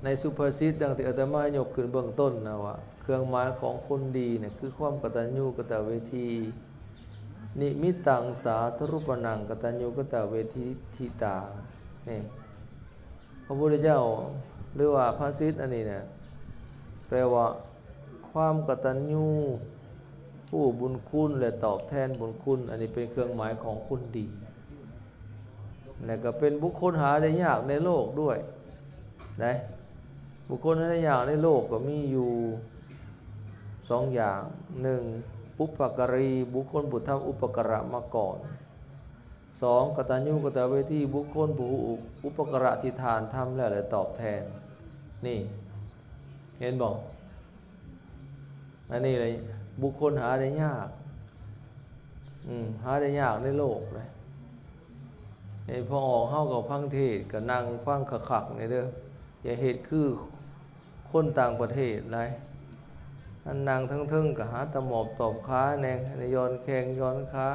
ໃນສຸພາສິດດັ່ງທີ່ອາດຕະມາຍົກຂຶ້ນເບື້ອງຕົ້ນນະວ່າ ເຄື່ອງໝາຍຂອງຄົນດີນະ ຄືຄວາມກະຕັນຍູກະຕະເວທີ ນິມິດຕັງສາທາຣຸປະນັງ ກະຕັນຍູກະຕະເວທິຕາ ນີ້ ພະພຸດທະເຈົ້າ ຫຼືວ່າພາສິດອັນນີ້ນະ ແປວ່າ ຄວາມກະຕັນຍູ ຮູ້ບຸນຄຸນ ແລະ ຕອບແທນບຸນຄຸນ ອັນນີ້ເປັນເຄື່ອງໝາຍຂອງຄົນດີ ແລະ ກໍເປັນບຸກຄົນຫາໄດ້ຍາກໃນໂລກດ້ວຍ ໄດ໋ ບຸກຄົນຫາໄດ້ຍາກໃນໂລກກໍມີຢູ່ສອງຢ່າງ ໜຶ່ງ ບຸບພະກາຣີ ບຸກຄົນຜູ້ທຳອຸປະກາຣະມາກ່ອນ ສອງ ກະຕັນຍູກະຕະເວທີ ບຸກຄົນຜູ້ຮູ້ອຸປະກາຣະທີ່ທ່ານທຳແລ້ວ ແລະ ຕອບແທນ ນີ້ ເຫັນບໍ່? ອັນນີ້ແຫຼະ ບຸກຄົນຫາໄດ້ຍາກ ອືມ ຫາໄດ້ຍາກໃນໂລກເລີຍ. ໃຫ້ພໍ່ອອກເຮົາກໍຟັງເທດ ກໍນັ່ງຟັງຄັກໆນີ້ເດີ ຢ່າເຮັດຄືຄົນຕ່າງປະເທດຫຼາຍ ອັນນັ່ງເທິງໆກໍຫາຕະໝອບຕອບຂາແດ່ ອັນນີ້ຢ່ອນແຂ້ງຢ່ອນຂາ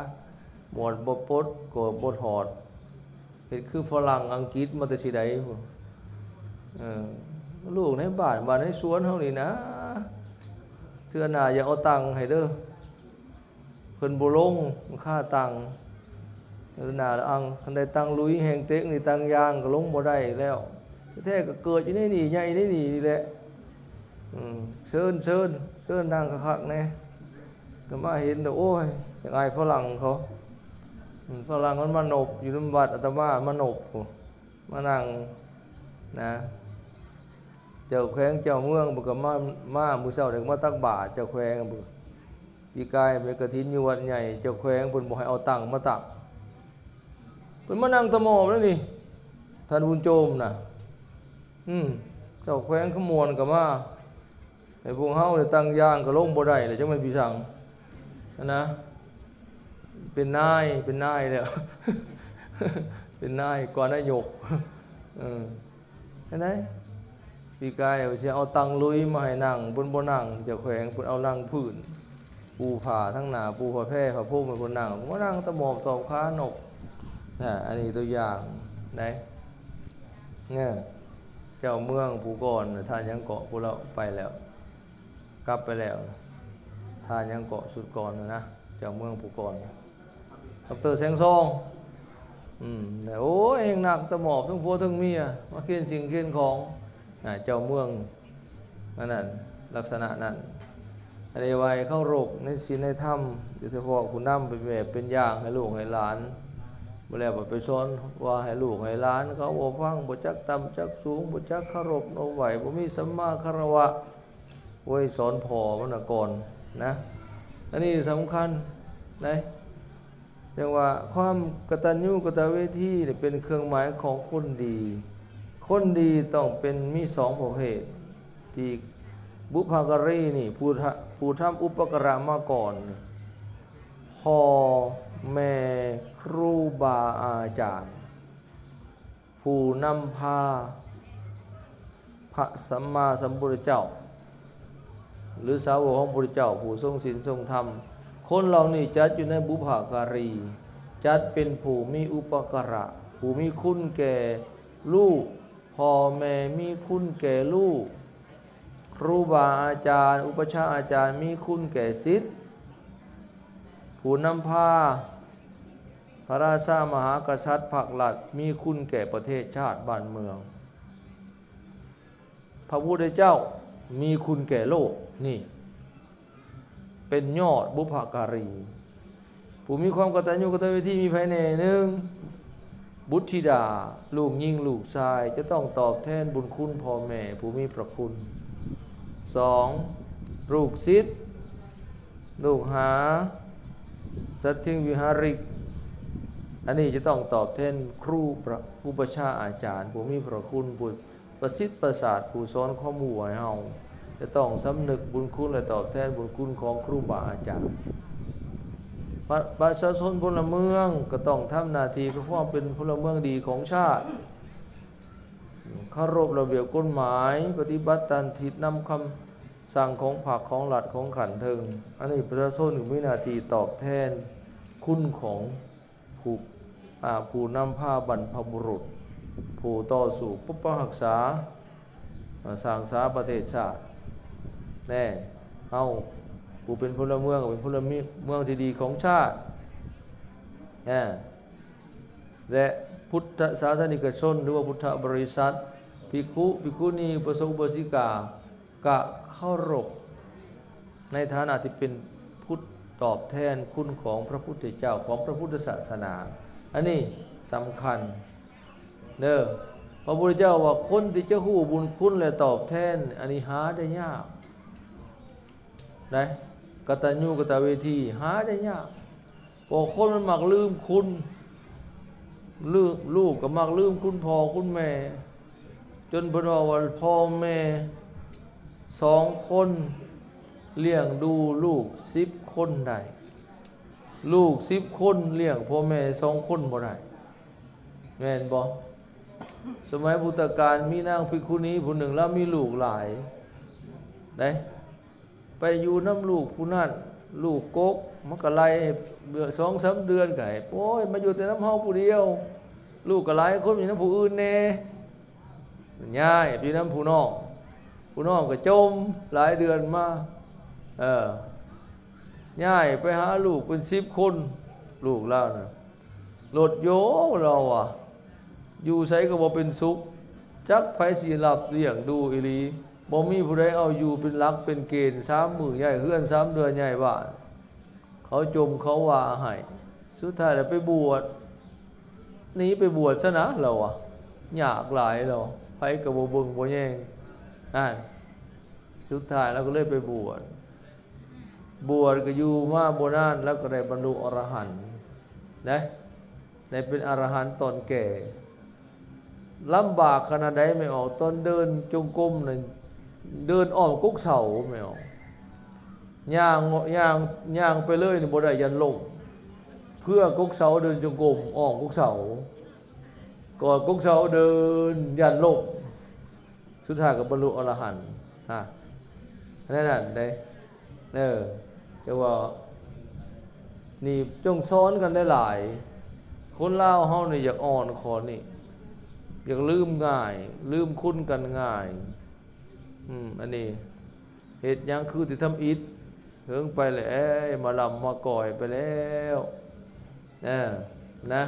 ໝວດບໍ່ປົດກໍບໍ່ຖອດ. ເຮັດຄືຝຣັ່ງອັງກິດມາແຕ່ຊິໃດພຸ້ນ ເອີ ລູກໃນບ້ານ ບ້ານໃນສວນເຮົານີ້ນະ ເທື່ອໜ້າຢ່າເອົາຕັງໃຫ້ເດີ ເພິ່ນບໍ່ລົງ ມັນຄາຕັງ ເທື່ອໜ້າລະອັງ ຄັນໄດ້ຕັງລຸຍແຮງເຕັກນີ້ ຕັງຢາງກໍລົງບໍ່ໄດ້ແລ້ວ ແທ້ໆກໍເກີດຢູ່ໃນນີ້ ໃຫຍ່ໃນນີ້ນີ້ແຫຼະ ອືມ ເຊີນ ເຊີນ ເຊີນນັ່ງຄັກໆແດ່ ກໍມາເຫັນແລ້ວ ໂອ້ຍ ຢາກອາຍຝຣັ່ງເຂົາ ອືມ ຝຣັ່ງມັນມານົບຢູ່ນຳວັດ ອາດຕະມາມານົບ ມານັ່ງນະ ເຈົ້າແຂວງເຈົ້າເມືອງເພິ່ນກໍມາ ມາມື້ເຊົ້ານີ້ກໍມາຕັກບາດ ເຈົ້າແຂວງເພິ່ນ ປີກາຍໄປກະຖິນຢູ່ວັດໃຫຍ່ ເຈົ້າແຂວງເພິ່ນບໍ່ໃຫ້ເອົາຕັ່ງມາຕັ້ງ ເພິ່ນມານັ່ງຕະໝອບແລ້ວນີ້ ທ່ານບຸນໂຈມນະ ອືມ ເຈົ້າແຂວງຂະມວນກໍມາ ໃຫ້ພວກເຮົານີ້ຕັ້ງຢ່າງກໍລົງບໍ່ໄດ້ແລ້ວ ຈັກແມ່ນປີສັງຫັ້ນນະ ເປັນນາຍ ເປັນນາຍແລ້ວ ເປັນນາຍກວ່ານາຍົກ ເອີ ຈັ່ງໃດ ປີກາຍວ່າຊິເອົາຕັ່ງລຸຍມາໃຫ້ນັ່ງ ເພິ່ນບໍ່ນັ່ງ ເຈົ້າແຂວງເພິ່ນເອົານັ່ງພື້ນ ປູຜ້າທັງໜ້າ ປູຜ້າແພຜ້າພົມໃຫ້ເພິ່ນນັ່ງ ມານັ່ງຕະໝອບຕອບຂານົບ ນະ ອັນນີ້ຕົວຢ່າງໃດ ເອີ ເຈົ້າເມືອງຜູ້ກ່ອນ ທ່ານຫຍັງເກາະ ຜູ້ລາວໄປແລ້ວ ກັບໄປແລ້ວ ທ່ານຫຍັງເກາະ ຊຸດກ່ອນນະ ເຈົ້າເມືອງຜູ້ກ່ອນ ດອກເຕີ ແສງຊອງ ອືມ ໂອ້ຍ ແຮ່ງນັ່ງຕະໝອບ ທັງຜົວທັງເມຍ ມາເຄັນສິ່ງເຄັນຂອງ ນະ ເຈົ້າເມືອງ ອັນນັ້ນ ລັກສະນະນັ້ນ ອັນນີ້ໄວ້ເຄົາລົບໃນສິນໃນທຳ ໂດຍສະເພາະຜູ້ນຳເປັນແບບເປັນຢ່າງໃຫ້ລູກໃຫ້ຫຼານ ບໍ່ແລ້ວໄປສອນວ່າໃຫ້ລູກໃຫ້ຫຼານ ເຂົາບໍ່ຟັງ ບໍ່ຈັກຕ່ຳຈັກສູງ ບໍ່ຈັກເຄົາລົບນົບໄຫວ້ ບໍ່ມີສຳມາຄາລະວະ ໂອ້ຍ ສອນພໍ່ມັນນະກ່ອນນະ ອັນນີ້ສຳຄັນໃດ໋ ຈັ່ງວ່າຄວາມກະຕັນຍູກະຕະເວທີນີ້ເປັນເຄື່ອງໝາຍຂອງຄົນດີ ຄົນດີຕ້ອງເປັນ ມີສອງປະເພດ ທີ່ບຸບພະກາຣີນີ້ ຜູ້ທະ ຜູ້ທຳອຸປະກາຣະມາກ່ອນ ພໍ່ແມ່ ຄູບາອາຈານ ຜູ້ນຳພາ ພະສຳມາສຳພຸດທະເຈົ້າ ຫຼື ສາວົກຂອງພະພຸດທະເຈົ້າ ຜູ້ຊົງສິນຊົງທຳ ຄົນເຫຼົ່ານີ້ຈັດຢູ່ໃນບຸບພະກາຣີ ຈັດເປັນຜູ້ມີອຸປະກາຣະ ຜູ້ມີຄຸນແກ່ລູກ ພໍ່ແມ່ມີຄຸນແກ່ລູກ ຄູບາອາຈານ ອຸປັດຊາອາຈານມີຄຸນແກ່ສິດ ຜູ້ນຳພາ ພະລາຊາມະຫາກະສັດ ພັກລັດ ມີຄຸນແກ່ປະເທດຊາດບ້ານເມືອງ ພະພຸດທະເຈົ້າມີຄຸນແກ່ໂລກ ນີ້ ເປັນຍອດບຸບພະກາຣີ ຜູ້ມີຄວາມກະຕັນຍູກະຕະເວທີມີໃຜແດ່? ໜຶ່ງ ບຸດທິດາ ລູກຍິງລູກຊາຍ ຈະຕ້ອງຕອບແທນບຸນຄຸນພໍ່ແມ່ຜູ້ມີພະຄຸນ. ສອງ ລູກສິດ ລູກຫາ ສັດທິງວິຫາຣິກ ອັນນີ້ຈະຕ້ອງຕອບແທນຄູ ພະ ອຸປັດຊາອາຈານຜູ້ມີພະຄຸນ ຜູ້ ປະສິດປະສາດ ຜູ້ສອນຄວາມຮູ້ໃຫ້ເຮົາ ຈະຕ້ອງສຳນຶກບຸນຄຸນ ແລະ ຕອບແທນບຸນຄຸນຂອງຄູບາອາຈານ. ປະ ປະຊາຊົນພົນລະເມືອງກໍຕ້ອງທຳໜ້າທີ່ຄືຄວາມເປັນພົນລະເມືອງດີຂອງຊາດ, ເຄົາລົບລະບຽບກົດໝາຍ, ປະຕິບັດຕາມທິດນຳຄຳສັ່ງຂອງພັກ, ຂອງລັດ, ຂອງຂັ້ນເທິງ. ອັນນີ້ປະຊາຊົນກໍມີໜ້າທີ່ຕອບແທນຄຸນຂອງ ຜູ້ ອາ ຜູ້ນຳພາບັນພະບຸລຸດ ຜູ້ຕໍ່ສູ້ປົກປັກຮັກສາ ສ້າງສາປະເທດຊາດແດ່. ເຮົາຜູ້ເປັນພົນລະເມືອງກໍເປັນພົນລະເມືອງທີ່ດີຂອງຊາດ ແລະ ພຸດທະສາສະນິກະຊົນ ຫຼືວ່າພຸດທະບໍລິສັດ, ພິກຂຸ, ພິກຂຸນີ, ອຸບາສົກ, ອຸບາສິກາ ກະເຄົາລົບໃນຖານະທີ່ເປັນຜູ້ຕອບແທນຄຸນຂອງພະພຸດທະເຈົ້າ, ຂອງພະພຸດທະສາສະໜາ. ອັນນີ້ສຳຄັນເດີ. ພະພຸດທະເຈົ້າວ່າ ຄົນທີ່ຈະຮູ້ບຸນຄຸນ ແລະ ຕອບແທນ ອັນນີ້ຫາໄດ້ຍາກ. ໄດ້ ກະຕັນຍູກະຕະເວທີ ຫາໄດ້ຍາກ ເພາະຄົນມັນມັກລືມຄຸນ ລູກ ລູກກໍມັກລືມຄຸນພໍ່ຄຸນແມ່ ຈົນເພິ່ນເວົ້າວ່າ ພໍ່ແມ່ສອງຄົນລ້ຽງດູລູກສິບຄົນໄດ້ ລູກສິບຄົນລ້ຽງພໍ່ແມ່ສອງຄົນບໍ່ໄດ້ ແມ່ນບໍ່? ສະໄໝພຸດທະການມີນາງພິກຂຸນີຜູ້ໜຶ່ງ ລາວມີລູກຫຼາຍເດ້. ໄປຢູ່ນຳລູກຜູ້ນັ້ນ ລູກກົກ ມັນກໍໄລ່ ເດືອນ ສອງສາມເດືອນກໍໃຫ້ ໂອ້ຍ ມາຢູ່ແຕ່ນຳເຮົາຜູ້ດຽວ ລູກກໍຫຼາຍຄົນ ຢູ່ນຳຜູ້ອື່ນແດ່ ຍ້າຍໄປຢູ່ນຳຜູ້ນ້ອງ ຜູ້ນ້ອງກໍຈົ່ມຫຼາຍເດືອນມາ ເອີ ຍ້າຍໄປຫາລູກເປັນສິບຄົນ ລູກລາວນະ ລົດໂຍ ລາວວ່າ ຢູ່ໃສກໍບໍ່ເປັນສຸກ ຈັກໃຜຊິຮັບລ້ຽງດູອີ່ຫຼີ ບໍ່ມີຜູ້ໃດເອົາຢູ່ເປັນຫຼັກເປັນເກນ ສາມມື້ຍ້າຍເຮືອນ ສາມເດືອນຍ້າຍບ້ານ ເຂົາຈົ່ມເຂົາວ່າໃຫ້ ສຸດທ້າຍແລ້ວໄປບວດ ໜີໄປບວດຊະນະ ລາວວ່າ ຍາກຫຼາຍ ລາວ ໃຜກໍບໍ່ເບິ່ງບໍ່ແຍງ ນັ້ນ ສຸດທ້າຍລາວກໍເລີຍໄປບວດ ບວດກໍຢູ່ມາບໍ່ນານ ລາວກໍໄດ້ບັນລຸອະລະຫັນເດ້ ໄດ້ເປັນອະລະຫັນຕອນແກ່ ລຳບາກຂະໜາດໃດແມ່ອອກ ຕອນເດີນຈົງກົມນັ້ນ ເດີນອ້ອມກົກເສົາແມ່ອອກ ຍ່າງ ຍ່າງ ຍ່າງໄປເລີຍນີ້ບໍ່ໄດ້ ຢ້ານລົ້ມ ເພື່ອກົກເສົາ ເດີນຈົງກົມອ້ອມກົກເສົາ ກອດກົກເສົາ ເດີນ ຢ້ານລົ້ມ ສຸດທ້າຍກໍບັນລຸອະລະຫັນ ຮະ ແນວນັ້ນເດ້ ເອີ ຈັ່ງວ່າ ນີ້ຈົ່ງສອນກັນຫຼາຍໆ ຄົນລາວເຮົານີ້ຢາກອ່ອນຂໍ້ນີ້ ຢາກລືມງ່າຍ ລືມຄຸນກັນງ່າຍ ອືມ ອັນນີ້ເຮັດຫຍັງຄືຊິທຳອິດ ເຫິງໄປແລ້ວ ເອີຍ ມາລຳມາກ່ອຍໄປແລ້ວ ເອີ ນະ.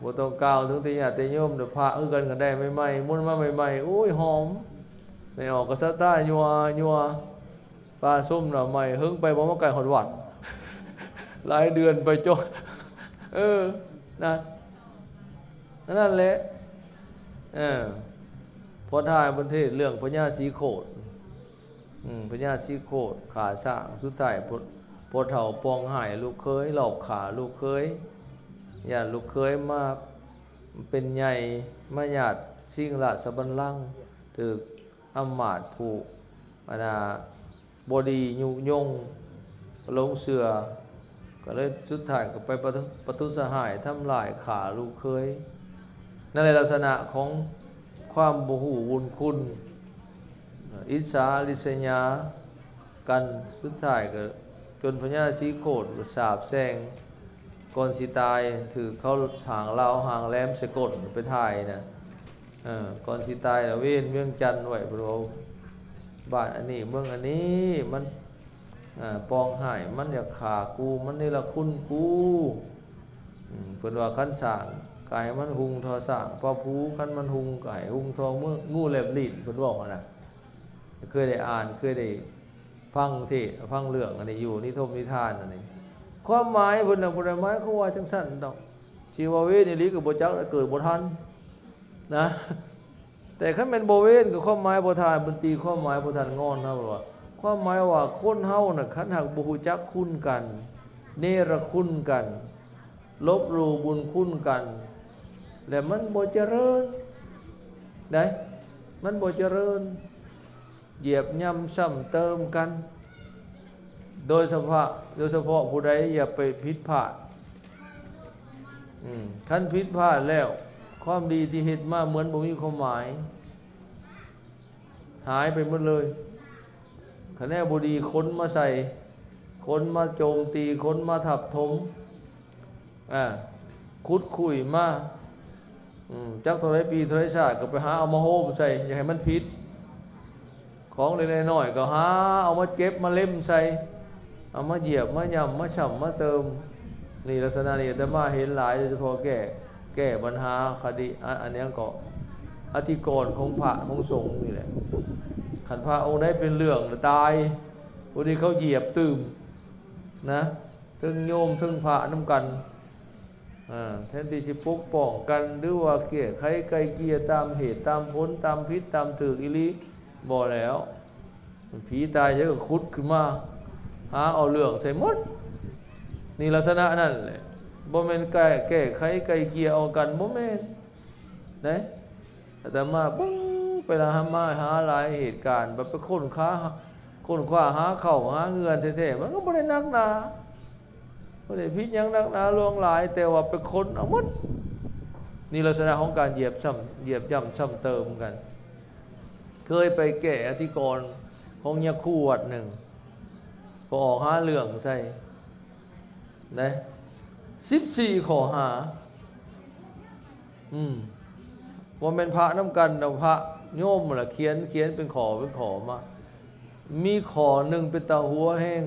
ບໍ່ຕ້ອງກ່າວເຖິງແຕ່ຍາດແຕ່ໂຍມເດີ ພະຄືກັນກໍໄດ້ໃໝ່ໆ ມົນມາໃໝ່ໆ ໂອ້ຍ ຫອມ ແມ່ອອກກໍສະຕາຍົວໆ ປາຊົມໜ້າໃໝ່ ເຫິງໄປບໍ່ມາໃກ້ຮອດວັດ ຫຼາຍເດືອນໄປຈົນ ເອີ ນະ ອັນນັ້ນແຫຼະ ເອີ ພໍທ້າຍເພິ່ນເທດເລື່ອງພະຍາສີໂຄດ ອືມ ພະຍາສີໂຄດຂ້າຊ້າງ ສຸດທ້າຍ ພໍ່ ພໍ່ເຖົ້າປອງຮ້າຍລູກເຂີຍ ລອບຂ້າລູກເຂີຍ ຢ້ານລູກເຂີຍມາເປັນໃຫຍ່ ມາຍາດຊິງລາຊະບັນລັງ ຖືກອຳມາດຜູ້ ອັນນ່າ ບໍ່ດີຍຸຍົງ ຫຼົງເຊື່ອ ກໍເລີຍສຸດທ້າຍກໍໄປປະ ປະທຸດສະຮ້າຍ ທຳລາຍຂ້າລູກເຂີຍ. ນັ້ນແຫຼະລັກສະນະຂອງຄວາມບໍ່ຮູ້ບຸນຄຸນ ອິດສາລິສຍາກັນ ສຸດທ້າຍກໍຈົນພະຍາສີໂຄດສາບແຊ່ງ ກ່ອນຊິຕາຍຖືກເຂົາຫ້າງລາວຫ້າງແຫຼມໃສ່ກົ້ນໄປຖ່າຍນະ ເອີ ກ່ອນຊິຕາຍລະເວນວຽງຈັນໄວ້ ເພິ່ນວ່າ ບ້ານອັນນີ້ເມືອງອັນນີ້ ມັນ ເອີ ປອງຮ້າຍ ມັນຢາກຂ້າກູ ມັນເນລະຄຸນກູ ອືມ ເພິ່ນວ່າ ຄັນຊ້າງກໍໃຫ້ມັນຮຸ່ງທໍ່ຊ້າງປ່າພູ ຄັນມັນຮຸ່ງກໍໃຫ້ຮຸ່ງທໍ່ເມືອງ ງູແລບລີ້ນ ເພິ່ນເວົ້າຫັ້ນນະ ເຄີຍໄດ້ອ່ານ ເຄີຍໄດ້ຟັງເທດ ຟັງເລື່ອງອັນນີ້ຢູ່ ນິທົມນິທານອັນນີ້ ຄວາມໝາຍເພິ່ນນະ ບໍ່ໄດ້ໝາຍຄວາມວ່າຈັ່ງຊັ້ນດອກ ຊິວ່າເວນອີ່ຫຼີກໍບໍ່ຈັກ ເກີດບໍ່ທັນນະ. ແຕ່ຄັນແມ່ນບໍ່ເວນ ກໍຄວາມໝາຍພໍ່ທ່ານເພິ່ນຕີຄວາມໝາຍພໍ່ທ່ານງອນເຮົາວ່າ ຄວາມໝາຍວ່າຄົນເຮົານະ ຄັນຫາກບໍ່ຮູ້ຈັກຄຸນກັນ ເນລະຄຸນກັນ ລົບຫຼູ່ບຸນຄຸນກັນ ແລ້ວມັນບໍ່ຈະເລີນໃດ໋ ມັນບໍ່ຈະເລີນ. ຢຽບຫຍ້ຳຊ້ຳເຕີມກັນ ໂດຍສະເພາະ ໂດຍສະເພາະຜູ້ໃດຢ່າໄປຜິດພາດ ອືມ ຄັນຜິດພາດແລ້ວ ຄວາມດີທີ່ເຮັດມາເໝືອນບໍ່ມີຄວາມໝາຍ ຫາຍໄປໝົດເລີຍ. ຄັນແນວບໍ່ດີຂົນມາໃສ່ ຂົນມາໂຈມຕີ ຂົນມາທັບຖົມ ອາ ຂຸດຄຸຍມາ ອືມ ຈັກເທົ່າໃດປີເທົ່າໃດຊາດ ກໍໄປຫາເອົາມາໂຮມໃສ່ ຢ່າໃຫ້ມັນຜິດ ຂອງເລັກໆນ້ອຍໆກໍຫາເອົາມາເກັບມາເລັມໃສ່ ເອົາມາຢຽບມາຫຍ້ຳມາຊ້ຳມາເຕີມ. ນີ້ລັກສະນະນີ້ອາດຕະມາເຫັນຫຼາຍ ໂດຍສະເພາະແກ້ ແກ້ບັນຫາຄະດີ ອາ ອັນຫຍັງເກາະ ອະທິກອນຂອງພະຂອງສົງນີ້ແຫຼະ. ຄັນພະອົງໃດເປັນເລື່ອງລະຕາຍ ຜູ້ທີ່ເຂົາຢຽບຕື່ມນະ ເຖິງໂຍມເຖິງພະນຳກັນ. ອາ ແທນທີ່ຊິປົກປ້ອງກັນ ຫຼືວ່າແກ້ໄຂໄກ່ເກ່ຍຕາມເຫດຕາມຜົນ ຕາມຜິດຕາມຖືກອີ່ຫຼີ ບໍ່ແລ້ວ. ຜີຕາຍໃສກໍຂຸດຂຶ້ນມາ ຫາເອົາເລື່ອງໃສ່ໝົດ. ນີ້ລັກສະນະນັ້ນແຫຼະ ບໍ່ແມ່ນແກ້ ແກ້ໄຂໄກ່ເກ່ຍເອົາກັນ ບໍ່ແມ່ນເດ້. ອາດຕະມາເບິ່ງໄປລະ ຫາມາ ຫາຫຼາຍເຫດການ ບັດໄປຄົ້ນຄວ້າ ຄົ້ນຄວ້າຫາເຂົ້າຫາເງືອນແທ້ໆ ມັນກໍບໍ່ໄດ້ໜັກໜາ ບໍ່ໄດ້ຜິດຫຍັງໜັກໜາຫຼວງຫຼາຍ ແຕ່ວ່າໄປຄົ້ນເອົາໝົດ. ນີ້ລັກສະນະຂອງການຢຽບຊ້ຳ ຢຽບຢ້ຳຊ້ຳເຕີມກັນ. ເຄີຍໄປແກ້ອະທິກອນຂອງຍາຄູວັດໜຶ່ງ ກໍອອກຫາເລື່ອງໃສ່ ເດ້ ສິບສີ່ຂໍ້ຫາ. ອືມ ບໍ່ແມ່ນພະນຳກັນດອກ ພະໂຍມລະຂຽນ ຂຽນເປັນຂໍ້ເປັນຂໍ້ມາ. ມີຂໍ້ໜຶ່ງເປັນຕາຫົວແຮງ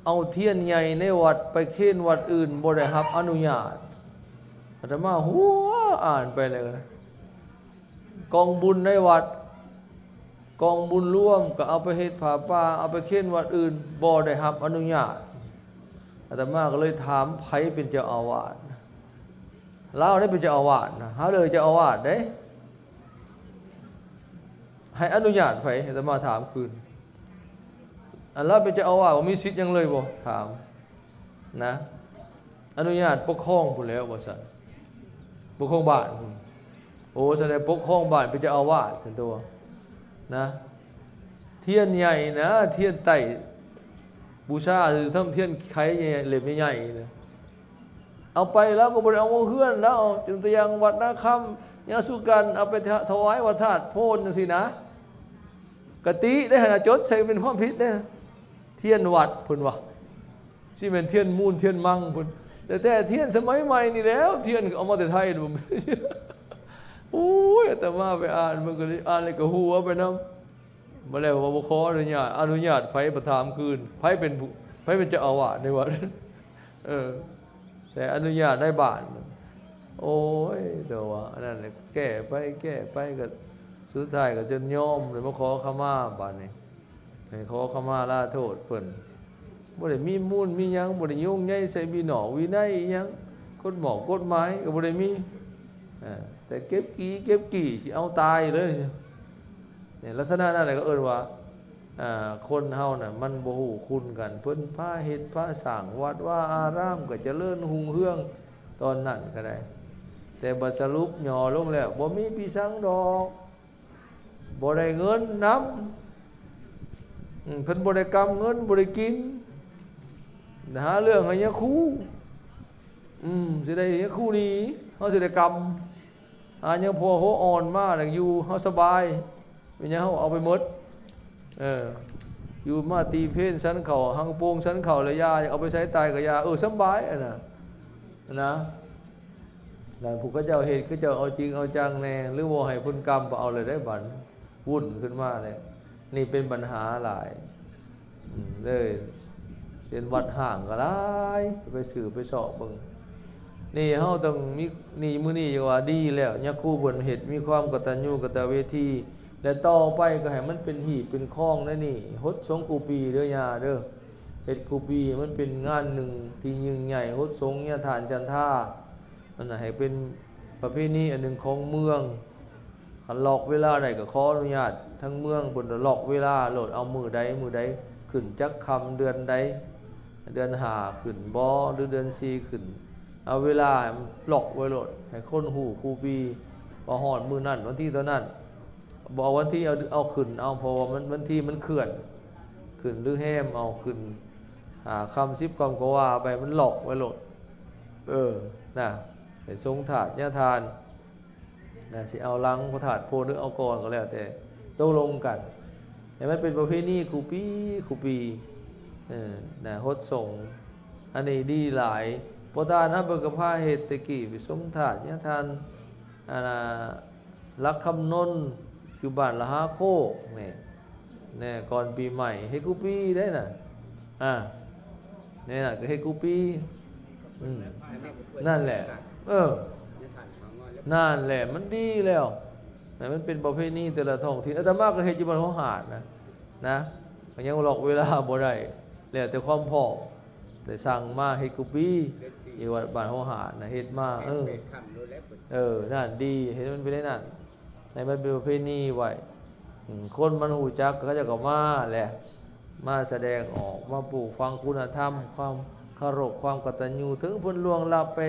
ເອົາທຽນໃຫຍ່ໃນວັດໄປເຄນວັດອື່ນບໍ່ໄດ້ຮັບອະນຸຍາດ. ອາດຕະມາຫົວ ອ່ານໄປແລ້ວ ກອງບຸນໃນວັດ ກອງບຸນລວມກໍເອົາໄປເຮັດຜ້າປ່າ ເອົາໄປເຄນວັດອື່ນ ບໍ່ໄດ້ຮັບອະນຸຍາດ. ອາດຕະມາກໍເລີຍຖາມ ໃຜເປັນເຈົ້າອາວາດ? ລາວໄດ້ເປັນເຈົ້າອາວາດນະ ເຮົາເລີຍເຈົ້າອາວາດເດ້ ໃຫ້ອະນຸຍາດໃຜ? ອາດຕະມາຖາມຄືນ ອັນລາວເປັນເຈົ້າອາວາດ ບໍ່ມີສິດຫຍັງເລີຍບໍ່? ຖາມ ນະ ອະນຸຍາດປົກຄອງພຸ້ນແລ້ວວ່າຊັ້ນ ປົກຄອງບ້ານພຸ້ນ. ໂອ້ ສະແດງປົກຄອງບ້ານເປັນເຈົ້າອາວາດຊັ້ນຕົວະ ນະ. ທຽນໃຫຍ່ນະ ທຽນໄຕ້ບູຊາ ຫຼືທຳທຽນໄຂໃຫຍ່ ເຫຼັ້ມໃຫຍ່ໆນະ ເອົາໄປລາວກໍບໍ່ໄດ້ເອົາເມືອເຮືອນລາວ. ຍົກຕົວຢ່າງວັດນາຄຳ ຍາສຸກັນ ເອົາໄປຖະ ຖວາຍວັດທາດໂພນຈັ່ງຊີ້ນະ ກະຕິໄດ້ຫັ້ນນະ ຈົດໃສ່ເປັນຄວາມຜິດເດ້. ທຽນວັດເພິ່ນວ່າ ຊິແມ່ນທຽນມູນທຽນມັງພຸ້ນ ແຕ່ ແຕ່ທຽນສະໄໝໃໝ່ນີ້ແຫຼ້ວ ທຽນກໍເອົາມາແຕ່ໄທ. ໂອ້ຍ ອາດຕະມາໄປອ່ານເບິ່ງກໍເລີຍ ອ່ານແລ້ວກໍຫົວໄປນຳ. ມາແລ້ວວ່າບໍ່ຂໍອະນຸຍາດ ອະນຸຍາດໃຜ? ໄປຖາມຄືນ ໃຜເປັນຜູ້ ໃຜເປັນເຈົ້າອາວາດໃນວັດ? ເອີ ແຕ່ອະນຸຍາດນາຍບ້ານ. ໂອ້ຍ ແຕ່ວ່າອັນນັ້ນແຫຼະ ແກ້ໄປແກ້ໄປ ກໍສຸດທ້າຍກໍຈົນຍອມ ແລ້ວມາຂໍຂະມາບາດນີ້ ໃຫ້ຂໍຂະມາລາໂທດເພິ່ນ. ບໍ່ໄດ້ມີມູນມີຫຍັງ ບໍ່ໄດ້ໂຍງໃຍໃສ່ວິນອກວິໄນອີ່ຫຍັງ ກົດໝອກກົດໝາຍກໍບໍ່ໄດ້ມີ ເອີ ແຕ່ເກັບກີ່ເກັບກີ່ ຊິເອົາຕາຍເລີຍ. ນີ້ ລັກສະນະນັ້ນແຫຼະ ກໍເອີ້ນວ່າ ອ່າ ຄົນເຮົານະ ມັນບໍ່ຮູ້ຄຸນກັນ. ເພິ່ນພາເຮັດພາສ້າງວັດວາອາຣາມ ກໍຈະເລີນຮຸ່ງເຮືອງຕອນນັ້ນກໍໄດ້ ແຕ່ບັດສະຫຼຸບຫຍໍ້ລົງແລ້ວ ບໍ່ມີປີສັງດອກ ບໍ່ໄດ້ເງິນນຳ. ອືມ ເພິ່ນບໍ່ໄດ້ກຳເງິນ ບໍ່ໄດ້ກິນ ຫາເລື່ອງໃຫ້ຍາຄູ. ອືມ ຊິໄດ້ຍາຄູໜີ ເຮົາຊິໄດ້ກຳ ຫາຍັງພໍຫົວອ່ອນມາ ແລ້ວຢູ່ເຮົາສະບາຍ ແມ່ນຫຍັງເຮົາເອົາໄປໝົດ. ເອີ ຢູ່ມາຕີເພນສັນເຂົ້າ ຫັງໂປ່ງສັນເຂົ້າ ແລ້ວຢາ ຢາກເອົາໄປໃສຕາຍກໍຢ່າ ເອີ ສຳບາຍອັນນະ ນະ. ແລ້ວຜູ້ເຂົາເຈົ້າເຮັດ ເຂົາເຈົ້າເອົາຈິງເອົາຈັງແດ່ ຫຼືບໍ່ໃຫ້ເພິ່ນກຳ ກໍເອົາເລີຍໄດ້ບັດ ວຸ້ນຂຶ້ນມາແລ້ວ. ນີ້ເປັນບັນຫາຫຼາຍ ເລີຍເປັນວັດຮ້າງກໍຫຼາຍ ໄປສືບໄປເສາະເບິ່ງ. ນີ້ເຮົາຕ້ອງມີ ນີ້ ມື້ນີ້ຈັ່ງວ່າດີແລ້ວ ຍາຄູເພິ່ນເຮັດ ມີຄວາມກະຕັນຍູກະຕະເວທີ ແລະ ຕໍ່ໄປກໍໃຫ້ມັນເປັນຮີດເປັນຄອງໃນນີ້ ຫົດສົງກູປີເດີຍາເດີ ເຮັດກູປີ ມັນເປັນງານໜຶ່ງທີ່ຍິ່ງໃຫຍ່ ຫົດສົງຍາທານຈັນທາ ອັນນັ້ນໃຫ້ເປັນປະເພນີອັນໜຶ່ງຂອງເມືອງ. ຄັນລັອກເວລາໄດ້ກໍຂໍອະນຸຍາດທາງເມືອງເພິ່ນ ລັອກເວລາໂລດ ເອົາມື້ໃດມື້ໃດ ຂຶ້ນຈັກຄ່ຳເດືອນໃດ ເດືອນຫ້າຂຶ້ນບໍ່ ຫຼືເດືອນສີ່ຂຶ້ນ ເອົາເວລາໃຫ້ມັນລັອກໄວ້ໂລດ ໃຫ້ຄົນຮູ້ຄູ່ປີ ວ່າຮອດມື້ນັ້ນ ວັນທີເທົ່ານັ້ນ ບໍ່ເອົາວັນທີ ເອົາ ເອົາຂຶ້ນເອົາ ເພາະວ່າມັນ ວັນທີມັນເຄື່ອນ ຂຶ້ນຫຼືແຮມເອົາ ຂຶ້ນຫ້າຄ່ຳສິບຄ່ຳກໍວ່າໄປ ມັນລັອກໄວ້ໂລດ. ເອີ ນະ ໃຫ້ສົງທາດຍາທານ ນະ ຊິເອົາຫຼັງພະທາດໂພນ ຫຼືເອົາກ່ອນກໍແລ້ວແຕ່ ຕົກລົງກັນ ໃຫ້ມັນເປັນປະເພນີຄູ່ປີ ຄູ່ປີ ເອີ ນະ ຫົດສົງ. ອັນນີ້ດີຫຼາຍ ພໍ່ຕານະ ເພິ່ນກໍພາເຮັດແຕ່ກີ້ ໄປສົງທາດຍາທານ ອັນນະ ຫຼັກຄຳນົນ ຢູ່ບ້ານລະຫາໂຄກນີ້ ແນ່ ກ່ອນປີໃໝ່ເຮັດຄູ່ປີໄດ້ນະ. ອ່າ ແນ່ນະ ກໍເຮັດຄູ່ປີ. ອືມ ນັ້ນແຫຼະ ເອີ ນັ້ນແຫຼະ ມັນດີແລ້ວນະ. ມັນເປັນປະເພນີແຕ່ລະທ້ອງຖິ່ນ. ອາດຕະມາກໍເຮັດຢູ່ບ້ານຫົວຫາດນະ ນະ ກໍຍັງລັອກເວລາບໍ່ໄດ້ ແລ້ວແຕ່ຄວາມພ້ອມ. ໄດ້ສັ່ງມາເຮັດກູປີຢູ່ວັດບ້ານຫົວຫາດນະ ເຮັດມາ. ເອີ ເອີ ນັ້ນດີ ເຮັດໃຫ້ມັນເປັນແນວນັ້ນ ໃຫ້ມັນເປັນປະເພນີໄວ້. ອືມ ຄົນມັນຮູ້ຈັກ ເຂົາເຈົ້າກໍມາແຫຼະ ມາສະແດງອອກ ມາປູກຝັງຄຸນນະທຳ ຄວາມເຄົາລົບ ຄວາມກະຕັນຍູ ເຖິງເພິ່ນລ່ວງລັບໄປ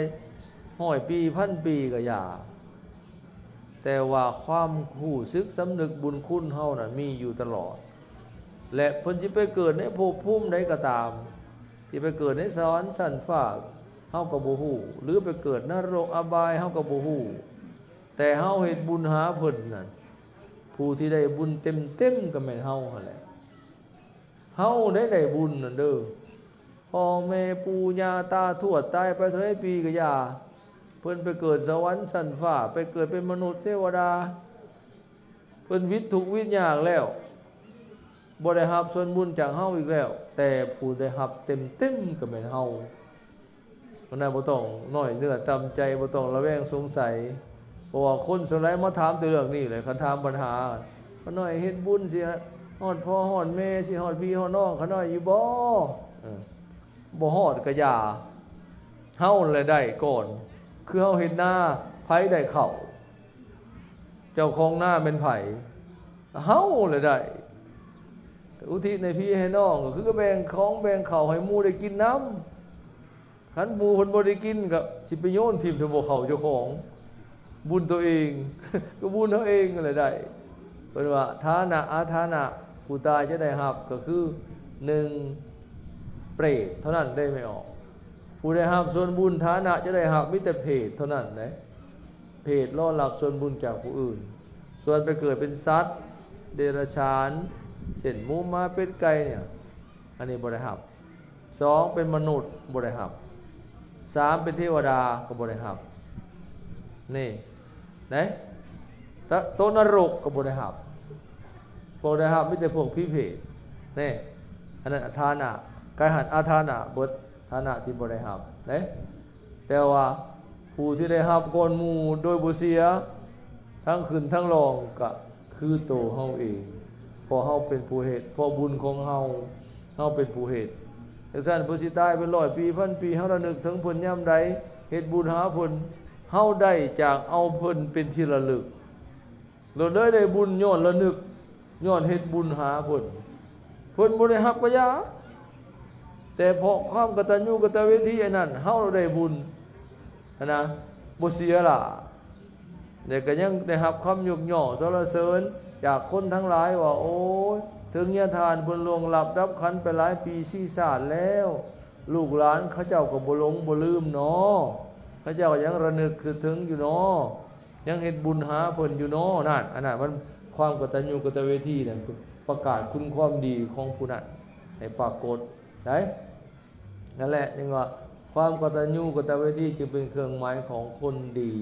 ຮ້ອຍປີ ພັນປີກໍຢ່າ. ແຕ່ວ່າຄວາມຮູ້ສຶກສຳນຶກບຸນຄຸນເຮົານັ້ນມີຢູ່ຕະຫຼອດ ແລະ ເພິ່ນຊິໄປເກີດໃນພົບພູມໃດກໍຕາມ, ຊິໄປເກີດໃນສະຫວັນຊັ້ນຟ້າເຮົາກໍບໍ່ຮູ້ ຫຼື ໄປເກີດນະລົກອະບາຍເຮົາກໍບໍ່ຮູ້, ແຕ່ເຮົາເຮັດບຸນຫາເພິ່ນນັ້ນ, ຜູ້ທີ່ໄດ້ບຸນເຕັມໆກໍແມ່ນເຮົາຫັ້ນແຫຼະ. ເຮົາໄດ້ ໄດ້ບຸນນັ້ນເດີ. ພໍ່ແມ່ປູ່ຍ່າຕາທວດຕາຍໄປເທົ່າໃດປີກໍຢ່າ, ເພິ່ນໄປເກີດສະຫວັນຊັ້ນຟ້າ, ໄປເກີດເປັນມະນຸດເທວະດາ, ເພິ່ນຫວິດທຸກຫວິດຍາກແລ້ວ, ບໍ່ໄດ້ຮັບສ່ວນບຸນຈາກເຮົາອີກແລ້ວ, ແຕ່ຜູ້ໄດ້ຮັບເຕັມໆກໍແມ່ນເຮົາ. ອັນນັ້ນບໍ່ຕ້ອງນ້ອຍເນື້ອຕ່ຳໃຈ, ບໍ່ຕ້ອງລະແວງສົງໄສ, ເພາະວ່າຄົນສ່ວນຫຼາຍມາຖາມແຕ່ເລື່ອງນີ້ແຫຼະ. ຄັນຖາມບັນຫາ ຂ້ານ້ອຍເຮັດບຸນຊິຮອດພໍ່ຮອດແມ່, ຊິຮອດພີ່ຮອດນ້ອງຂ້ານ້ອຍຢູ່ບໍ່? ເອີ ບໍ່ຮອດກະຢ່າ, ເຮົາແຫຼະໄດ້ກ່ອນ. ຄືເຮົາເຮັດນາ, ໃຜໄດ້ເຂົ້າ? ເຈົ້າຂອງນາແມ່ນໃຜ? ເຮົາແຫຼະໄດ້. ອຸທິດໃຫ້ພີ່ໃຫ້ນ້ອງ ກໍຄືແບ່ງຂອງແບ່ງເຂົ້າໃຫ້ໝູ່ໄດ້ກິນນຳ. ຄັນໝູ່ເພິ່ນບໍ່ໄດ້ກິນ ກໍຊິໄປໂຍນຖິ້ມ ຖ້າບໍ່ເຂົ້າເຈົ້າຂອງ, ບຸນຕົວເອງ ກໍບຸນເຮົາເອງຫັ້ນແຫຼະໄດ້. ເພິ່ນວ່າຖານະອາຖານະ ຜູ້ຕາຍຈະໄດ້ຮັບ ກໍຄື ໜຶ່ງ ເປດເທົ່ານັ້ນເດ້ ແມ່ອອກ. ຜູ້ໄດ້ຮັບສ່ວນບຸນຖານະຈະໄດ້ຮັບ ມີແຕ່ເຜດເທົ່ານັ້ນເດ້, ເຜດລໍລັບສ່ວນບຸນຈາກຜູ້ອື່ນ. ສ່ວນໄປເກີດເປັນສັດເດຍລະສານ ເຊັ່ນ ໝູ ໝາ ເປັດ ໄກ່ ນີ້ ອັນນີ້ບໍ່ໄດ້ຮັບ. ສອງ ເປັນມະນຸດ ບໍ່ໄດ້ຮັບ. ສາມ ເປັນເທວະດາກໍບໍ່ໄດ້ຮັບ. ນີ້ ເດ້ ຕະ ຕົກນະລົກກໍບໍ່ໄດ້ຮັບ. ບໍ່ໄດ້ຮັບ ມີແຕ່ພວກຜີເຜດ. ນີ້ ອັນນັ້ນອາຖານະ, ກາຍຫັນອາຖານະເບິດ, ຖານະທີ່ບໍ່ໄດ້ຮັບເດ້. ແຕ່ວ່າຜູ້ທີ່ໄດ້ຮັບກ່ອນໝູ່ໂດຍບໍ່ເສຍ ທັງຂຶ້ນທັງລ່ອງ ກະຄືໂຕເຮົາເອງ, ເພາະເຮົາເປັນຜູ້ເຮັດ, ເພາະບຸນຂອງເຮົາ, ເຮົາເປັນຜູ້ເຮັດ. ຈັ່ງຊັ້ນ ເພິ່ນຊິຕາຍເປັນຮ້ອຍປີ ພັນປີ, ເຮົາລະນຶກເຖິງເພິ່ນຍາມໃດ, ເຮັດບຸນຫາເພິ່ນ, ເຮົາໄດ້ຈາກເອົາເພິ່ນເປັນທີ່ລະລຶກ. ລະເລີຍໄດ້ບຸນຍ້ອນລະນຶກ, ຍ້ອນເຮັດບຸນຫາເພິ່ນ. ເພິ່ນບໍ່ໄດ້ຮັບກະຢ່າ, ແຕ່ເພາະຄວາມກະຕັນຍູກະຕະເວທີອັນນັ້ນ ເຮົາໄດ້ບຸນຫັ້ນນະ, ບໍ່ເສຍຫຼ້າ. ແລະ ກະຍັງໄດ້ຮັບຄຳຍົກຍ້ອງສັນລະເສີນຈາກຄົນທັງຫຼາຍວ່າ ໂອ້ຍ ເຖິງຍາທ່ານເພິ່ນລ່ວງລັບດັບຂັນໄປຫຼາຍປີຊີຊາດແລ້ວ, ລູກຫຼານເຂົາເຈົ້າກໍບໍ່ຫຼົງບໍ່ລືມນໍ, ເຂົາເຈົ້າກໍຍັງລະນຶກຄຶດເຖິງຢູ່ນໍ. ຍັງເຮັດບຸນຫາເພິ່ນຢູ່ນໍ. ນັ້ນ ອັນນັ້ນມັນຄວາມກະຕັນຍູກະຕະເວທີນັ້ນ ປະກາດຄຸນຄວາມດີຂອງຜູ້ນັ້ນໃຫ້ປາກົດໄດ໋. ນັ້ນແຫຼະ ຈຶ່ງວ່າຄວາມກະຕັນຍູກະຕະເວທີຈຶ່ງເປັນເຄື່ອງໝາຍຂອງຄົນດີ.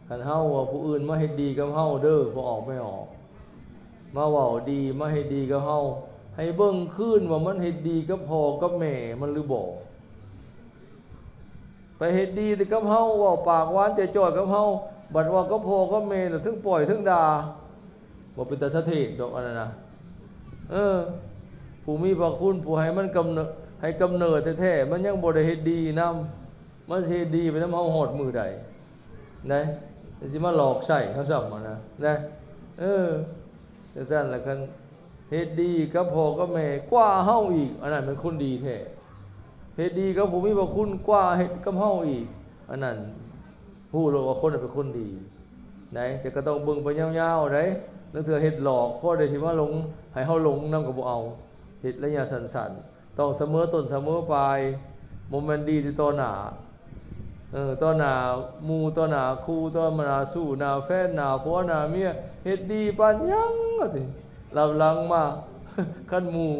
ຄັນເຮົາວ່າຜູ້ອື່ນມາເຮັດດີກັບເຮົາເດີ ພໍ່ອອກແມ່ອອກ, ມາເວົ້າດີ ມາເຮັດດີກັບເຮົາ, ໃຫ້ເບິ່ງຄືນວ່າມັນເຮັດດີກັບພໍ່ກັບແມ່ມັນຫຼືບໍ່. ໄປເຮັດດີແຕ່ກັບເຮົາ, ເວົ້າປາກຫວານຈ່ອຍໆກັບເຮົາ, ບັດເວົ້າກັບພໍ່ກັບແມ່ແລ້ວ ເຖິງປ້ອຍເຖິງດ່າ, ບໍ່ເປັນຕາສະເທດດອກອັນນັ້ນນະ. ເອີ ຜູ້ມີພະຄຸນ ຜູ້ໃຫ້ມັນກຳເນີດ ໃຫ້ກຳເນີດແທ້ໆ ມັນຍັງບໍ່ໄດ້ເຮັດດີນຳ, ມັນຊິເຮັດດີໄປນຳເຮົາຮອດມື້ໃດ? ໄດ໋ ມັນຊິມາຫຼອກໃຊ້ເຮົາຊ້ຳຫັ້ນນະ ໄດ໋. ເອີ ຈັ່ງຊັ້ນລະ ຄັນ ເຮັດດີກັບພໍ່ກັບແມ່ກວ່າເຮົາອີກ, ອັນນັ້ນແມ່ນຄົນດີແທ້. ເຮັດດີກັບຜູ້ມີພະຄຸນກວ່າເຮັດກັບເຮົາອີກ, ອັນນັ້ນຮູ້ໂລດວ່າຄົນນັ້ນເປັນຄົນດີໄດ໋. ແຕ່ກໍຕ້ອງເບິ່ງໄປຍາວໆໄດ໋, ລາງເທື່ອເຮັດຫຼອກ ພໍໄດ້ຊິມາຫຼົງ ໃຫ້ເຮົາຫຼົງນຳກໍບໍ່ເອົາ, ເຮັດໄລຍະສັ້ນໆ. ຕ້ອງສະເໝີຕົ້ນສະເໝີປາຍ, ບໍ່ແມ່ນດີແຕ່ຕໍ່ໜ້າ, ເອີ ຕໍ່ໜ້າໝູ່ ຕໍ່ໜ້າຄູ່ ຕໍ່ໜ້າຊູ້ ໜ້າແຟນ ໜ້າຜົວ ໜ້າເມຍ. ເຮັດດີປານຫຍັງວ່າຕິ, ລັບຫຼັງມາ ຄັນໝູ່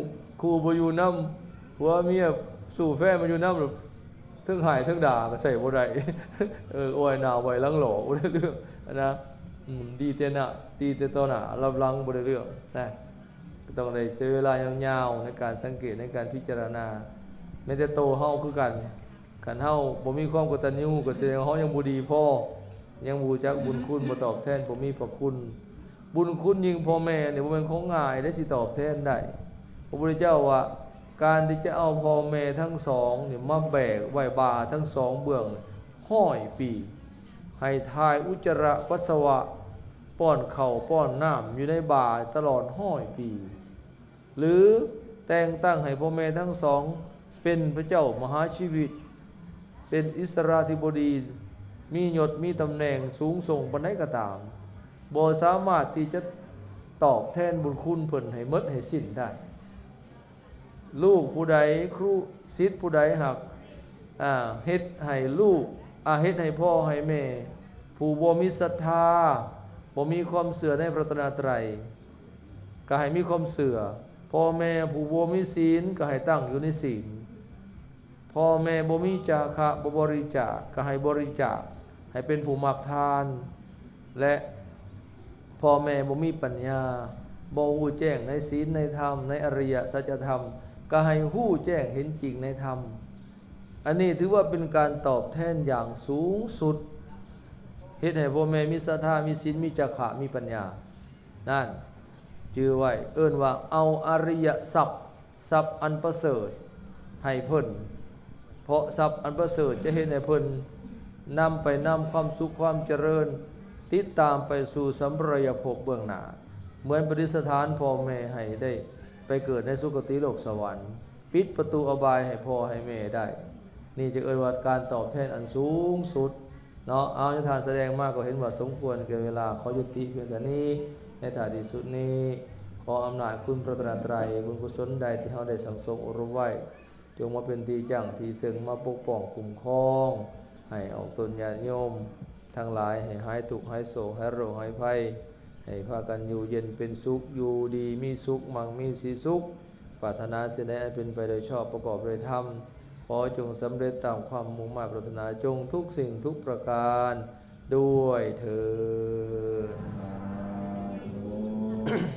ຄູ່ບໍ່ຢູ່ນຳ, ຜົວເມຍ ຊູ້ແຟນມາຢູ່ນຳ ເຖິງຮ້າຍເຖິງດ່າກໍໃຊ້ບໍ່ໄດ້. ເອີ ໂອ້ຍ ໜ້າໄຫວ້ຫຼັງຫຼໍ່ ບໍ່ໄດ້ເລື່ອງນະ. ອືມ ດີແຕ່ໜ້າ ດີແຕ່ຕໍ່ໜ້າ, ລັບຫຼັງບໍ່ໄດ້ເລື່ອງນະ. ກໍຕ້ອງໄດ້ໃຊ້ເວລາຍາວໆໃນການສັງເກດ ໃນການພິຈາລະນາ. ແມ້ແຕ່ໂຕເຮົາຄືກັນ, ຄັນເຮົາບໍ່ມີຄວາມກະຕັນຍູ ກໍສະແດງວ່າເຮົາຍັງບໍ່ດີພໍ, ຍັງບໍ່ຮູ້ຈັກບຸນຄຸນ, ບໍ່ຕອບແທນຜູ້ມີພະຄຸນ. ບຸນຄຸນຍິ່ງພໍ່ແມ່ນີ້ບໍ່ແມ່ນຂອງງ່າຍເດ້ ຊິຕອບແທນໄດ້. ພະພຸດທະເຈົ້າວ່າ ການທີ່ຈະເອົາພໍ່ແມ່ທັງສອງນີ້ມາແບກໄວ້ບ່າທັງສອງເບື້ອງຮ້ອຍປີ, ໃຫ້ຖ່າຍອຸດຈະລະປັດສະວະ, ປ້ອນເຂົ້າປ້ອນນ້ຳຢູ່ໃນບ່າຕະຫຼອດຮ້ອຍປີ, ຫຼື ແຕ່ງຕັ້ງໃຫ້ພໍ່ແມ່ທັງສອງເປັນພະເຈົ້າມະຫາຊີວິດ, ເປັນອິດສະລາທິບໍດີ, ມີຍົດມີຕຳແໜ່ງສູງສົ່ງປານໃດກໍຕາມ, ບໍ່ສາມາດທີ່ຈະຕອບແທນບຸນຄຸນເພິ່ນໃຫ້ໝົດໃຫ້ສິ້ນໄດ້. ລູກຜູ້ໃດ, ຄູ ສິດຜູ້ໃດຫາກ ອາ ເຮັດໃຫ້ລູກ ອາ ເຮັດໃຫ້ພໍ່ໃຫ້ແມ່ຜູ້ບໍ່ມີສັດທາ, ບໍ່ມີຄວາມເຊື່ອໃນພະລັດຕະນະໄຕ, ກໍໃຫ້ມີຄວາມເຊື່ອ. ພໍ່ແມ່ຜູ້ບໍ່ມີສິນ ກໍໃຫ້ຕັ້ງຢູ່ໃນສິນ. ພໍ່ແມ່ບໍ່ມີຈາຄະ, ບໍ່ບໍລິຈາກ, ກໍໃຫ້ບໍລິຈາກ, ໃຫ້ເປັນຜູ້ມັກທານ. ແລະ ພໍ່ແມ່ບໍ່ມີປັນຍາ, ບໍ່ຮູ້ແຈ້ງໃນສິນໃນທຳ, ໃນອະລິຍະສັດຈະທຳ, ກໍໃຫ້ຮູ້ແຈ້ງເຫັນຈິງໃນທຳ. ອັນນີ້ຖືວ່າເປັນການຕອບແທນຢ່າງສູງສຸດ, ເຮັດໃຫ້ພໍ່ແມ່ມີສັດທາ, ມີສິນ, ມີຈາຄະ, ມີປັນຍາ. ນັ້ນ ຈື່ໄວ້, ເອີ້ນວ່າເອົາອະລິຍະຊັບ, ຊັບອັນປະເສີດໃຫ້ເພິ່ນ, ເພາະຊັບອັນປະເສີດຈະເຮັດໃຫ້ເພິ່ນນຳໄປນຳຄວາມສຸກຄວາມຈະເລີນ ຕິດຕາມໄປສູ່ສຳປະລາຍະພົບເບື້ອງໜ້າ, ເໝືອນປະດິດສະຖານພໍ່ແມ່ໃຫ້ໄດ້ໄປເກີດໃນສຸຄະຕິໂລກສະຫວັນ, ປິດປະຕູອະບາຍໃຫ້ພໍ່ໃຫ້ແມ່ໄດ້. ນີ້ຈະເອີ້ນວ່າການຕອບແທນອັນສູງສຸດ. ເນາະ ເອົາ ຍາທ່ານສະແດງມາກໍເຫັນວ່າສົມຄວນແກ່ເວລາ, ຂໍຍຸຕິພຽງເທົ່ານີ້. ໃນທ້າຍທີ່ສຸດນີ້ ຂໍອຳນາດຄຸນພະລັດຕະນະໄຕ, ບຸນກຸສົນໃດທີ່ເຮົາໄດ້ສັ່ງສົມອົບຮົມໄວ້, ຈົ່ງມາເປັນທີ່ຢັ້ງທີ່ເຊິ່ງ, ມາປົກປ້ອງຄຸ້ມຄອງ, ໃຫ້ອອກຕົນຍາດໂຍມທັງຫຼາຍໃຫ້ຫາຍທຸກຫາຍໂສກ, ຫາຍໂລກຫາຍໄພ, ໃຫ້ພາກັນຢູ່ເຢັນເປັນສຸກ, ຢູ່ດີມີສຸກ, ໝັ່ງມີສີສຸກ. ປາດຖະໜາສິ່ງໃດອັນເປັນໄປໂດຍຊອບ, ປະກອບໂດຍທຳ, ຂໍຈົ່ງສຳເລັດຕາມຄວາມມຸ່ງມາດປາດຖະໜາ, ຈົ່ງທຸກສິ່ງທຸກປະການດ້ວຍເທີ້